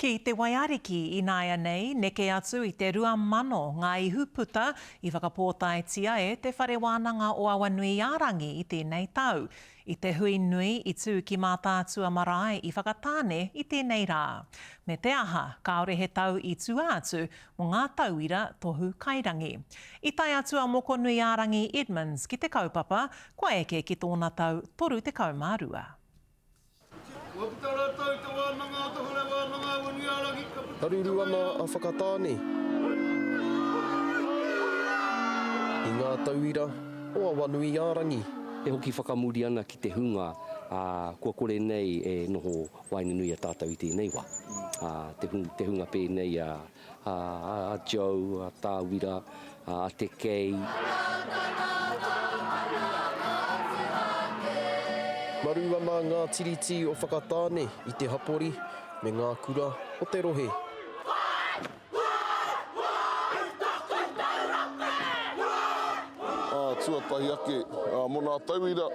Ki te Waiariki ināianei, neke atu i te 2000 ngā ihu puta i whakapōtaetia e Te Whare Wānanga o Awanuiārangi i tēnei tau, i te hui nui i tū ki Mātaatua Marae i Whakatāne i tēnei rā. Me te aha, kāore he tau i tua atu mō ngā tauira tohu kairangi. I tae atu a Mokonuiārangi Edmonds ki te kaupapa, kua eke ki tōna tau 32. Kua puta rātou i te wānanga o te whare wānanga Awanuiārangi, ka puta ki te Haruru ana waiaro. a Whakatāne i ngā tauira o Awanuiārangi. E hoki whakamuri ana ki te hunga kua kore nei e noho waenganui i a tātou i tēnei wā. Te hunga pēnei a a Joe, a Tāwira, a Te Kei. Maru ana ngā tiriti o Whakatāne i te hapori me ngā kura o te rohe. Ā, tuatahi ake, mō nā tauira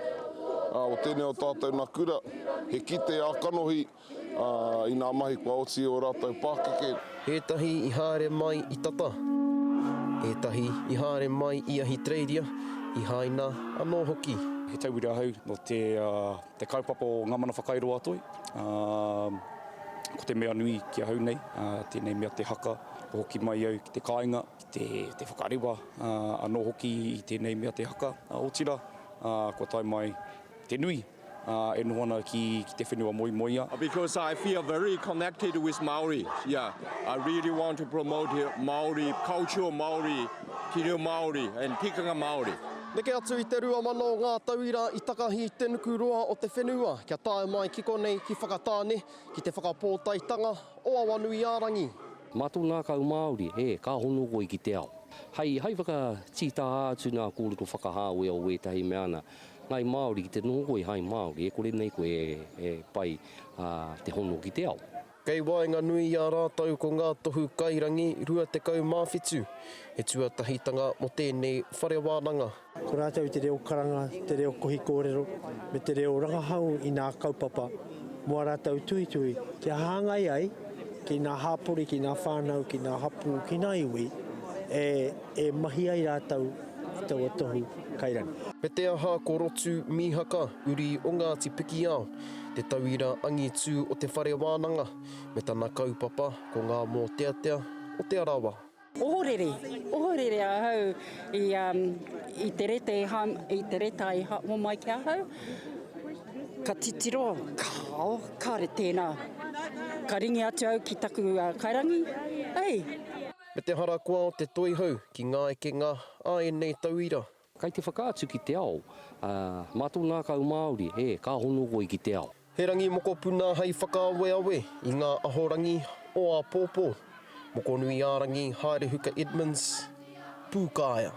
o tēnei o tātou nā kura, he kite ā-kanohi, ā, i nā mahi kua oti i ō rātou pākeke. Ētahi i haere mai i tata, ētahi i haere mai i Ahitereiria, i Haina anō hoki. He tauira ahau nō te, te kaupapa o Ngā Mana Whakairo a Toi. Ko te mea nui ki ahau nei, tēnei mea te haka, kua hoki mai au ki te kāinga, ki te, te whakarewa anō hoki i tēnei mea te haka. Otirā, kua tae mai te nui e noho ana ki te whenua moemoeā. Because I feel very connected with Māori, yeah, I really want to promote Māori culture, Māori, te reo Māori and tikanga Māori. Neke atu i te 2000 ngā tauira i takahi i te nuku roa o te whenua kia tae mai ki konei ki Whakatāne ki te whakapōtaetanga o Awanuiārangi. Mā tō ngākau Māori, e, ka hono koe ki te ao. Hei, hei whakatītaha atu ngā kōrero whakahāwea o ētahi mea ana, Ngai Māori ki te noho koe hai Māori, e kore nei koe e pai te hono ki te ao. Kei waenganui i a rātou ko ngā tohu kairangi 27, he tuatahitanga mō tēnei whare wānanga. Ko rātou te reo karanga, te reo kohi kōrero, me te reo rangahau i nā kaupapa mō ā rātou tuhituhi kia hāngai ai ki nā hāpori, ki nā whānau, ki nā hapū, ki nā iwi e mahi ai rātou i taua tohu kairangi. Me te aha ko Rotu Mihaka, uri o Ngāti Pikiao, te tauira angitū o te whare wānanga, me tana kaupapa ko ngā mōteatea o Te Arawa. Ohorere, ohorere ahau i, i te reta i, i te reta i homai ki ahau. Ka titiro, kāo, kāre tēnā. Ka ringi atu au ki taku kairangi, Ei! Me te harakoa o te Toihau ki ngā ekenga a ēnei tauira. Kai te whakaatu ki te ao, ā, mā tō ngākau Māori, ē, ka hono koe ki te ao. He rangi mokopuna hei whakaaweawe i ngā ahorangi o āpōpō. Mokonuiārangi Haerehuka Edmonds, Pūkāea.